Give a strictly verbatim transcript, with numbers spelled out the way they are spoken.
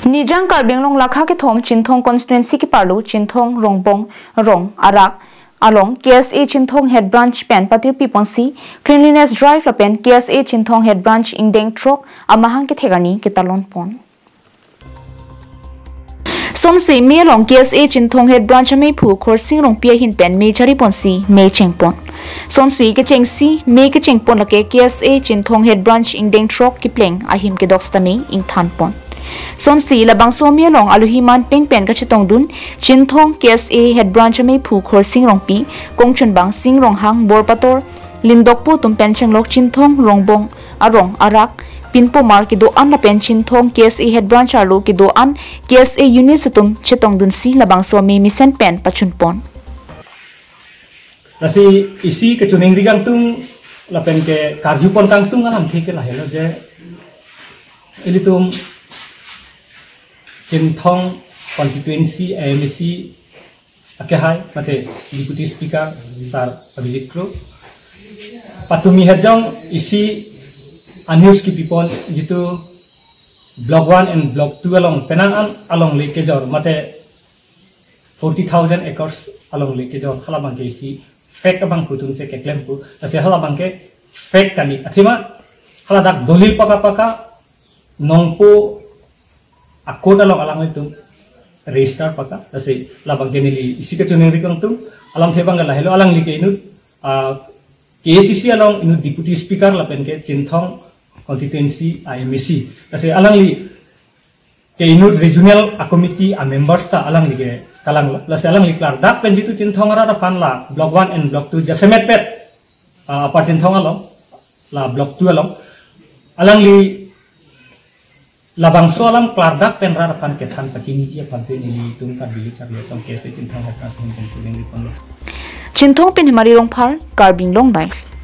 Nijang Karbi Anglong lakha kethom Chinthong constituency keparlo Chinthong Rongbong Rong Arak along K S A Chinthong Head Branch pen patirpi ponsi cleanliness drive lapen K S A Chinthong Head Branch ingdeng throk amahang kethek arni ketalon pon. Sonsi me along K S A Chinthong Head Branch ameiphu Khorsing Rongpi ahin pen me chari ponsi me chengpon. Sonsi kechengsi me kechengpon lake K S A Chinthong Head Branch ingdeng throk kepleng ahim kedok sitame ingthan pon. Sonsi labangso me along alohi man peng pen kachetongdun Chinthong K S A Head Branch ameiphu Khorsing Rongpi, kongchunbang Sing Ronghang, Borpator Lindokpo atum pen chenglok Chinthong Rongbong Arong Arak pinpomar kedo-an lapen Chinthong K S A Head Branch arlo kedo-an K S A units atum chetongdunsi labangso me mesen pen pachunpon. Lasi isi kachiningri kangtung lapen ke karjupon kangtung alamthe ke lahelo je ilitum Chinthong constituency A M A C akehai mate Deputy Speaker Sar Abhijit Kro patumi hajong isi a-news kipipon jitu Block one and Block two along penang an alongle kejor mate forty thousand acres alongle kejor, halabangke isi fake abang putum se keklem pu, lasi halabangke fake kali. Athema haladak dolil paka paka nongpo a-court along alanglitum register paka, lasi labangke neli isi kachiningri kangtung alamthe abang lahelo, alangli ke inut, ah, K A C C along inut Deputy Speaker lapen ke Chinthong constituency A M A C. Lasi alangli ke inut regional a-committee a-members ta alangli ke kalang, lasi alangli klardak pen jitu Chinthong arat aphan la Block one and Block two jasemet pet, ah, Upper Chinthong along, la Block two along, alangli labangso alam klardak pen rat aphan kethan pachiniji aphan si nelitum Karbi Lik Karbi Asong K S A Chinthong Head Branch ahin pen chiningri ponlo. Chinthong pen Hemari Rongphar, Karbi Anglong Live.